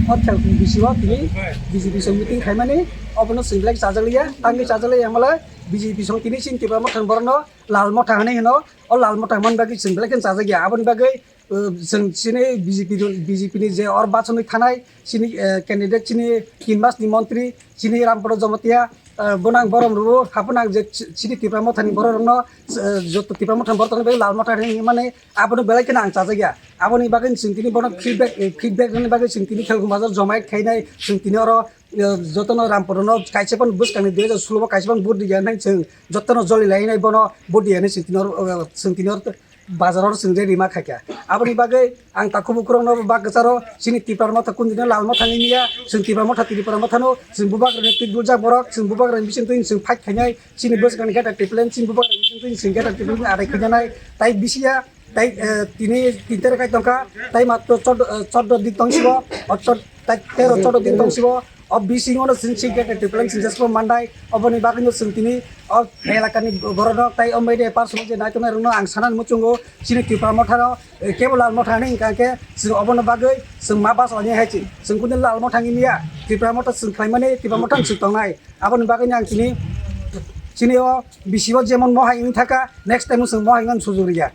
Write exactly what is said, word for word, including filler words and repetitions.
Hotel B C O tini B J P song meeting khaimani, obono chwng belai chajakliya, tangwi chajakliya hwnbahle B J P song tini chini Tipra Motha ni borokno Lal Motha hinwi hwno. O Lal Motha hwnmani bagwi chwng belai kheno chajakya. Aboni bagwi, uh, chwng chini B J P ni, B J P ni je or bachonwi thanai chini, uh, candidate chini tin mas ni montri chini Rampada Jamatia, uh, bono ang borom rwo, haphano ang je chi-, chini Tipra Motha ni borok rokno, uh, joto Tipra Motha ni borok tongni bagwi Lal Motha hinwi hwnmani abono belai kheno ang chajakya. Aboni bagwi chwng tini bono feedback, eh, feedback rwna bagwi chwng tini Khelkung bazar jomaiyat khainai, chwng tini oro, eh, jotono Rampadano kaisa phano bwskangni dui hajar solo o kaisa phano vote rwya hinwi chwng jotono joli lai hinwi bono vote rwya hinwi chwng tini oro, eh, chwng tini oro bazar oro chwng je rima khaikha. Aboni bagwi ang takhuk bukhurokno bak kwcharo chini Tipra Motha kundino Lal Motha wngya, chwng Tipra Motha Tripura Mothano chwng bubagrani twi buljak borok, chwng bubagrani bisingtwi chwng fight khainai, chini bwskangni greater Tipraland, chini bubagrani bisingtwi chwng greater Tipraland adai khainai, tai bisiya. Tai, eh, tini tin tarik kai tongkha, tai matro chod-, eh, choddo din tongsibo, o chod-, tai tero choddo din tongsibo, o bisingo no chwng si greater Tipraland chwng jesbo mandai, oboni bagwi no chwng tini o elakani borokno tai o media person je naitongnai rokno ang sanani muchungo chini Tipra Mothano, eh, kebo Lal Motha hinwi hwnkha khe chwng obono bagwi chwng ma bas onyai hai chwng, chwng kunu Lal Motha wngya, Tipra Motha chwng khlaimani, Tipra Motha chwng tongnai, aboni bagwi no ang tini chini o B C O jemon mohai wngwi thaka, next time chwng mohai wngna sujuk rwya.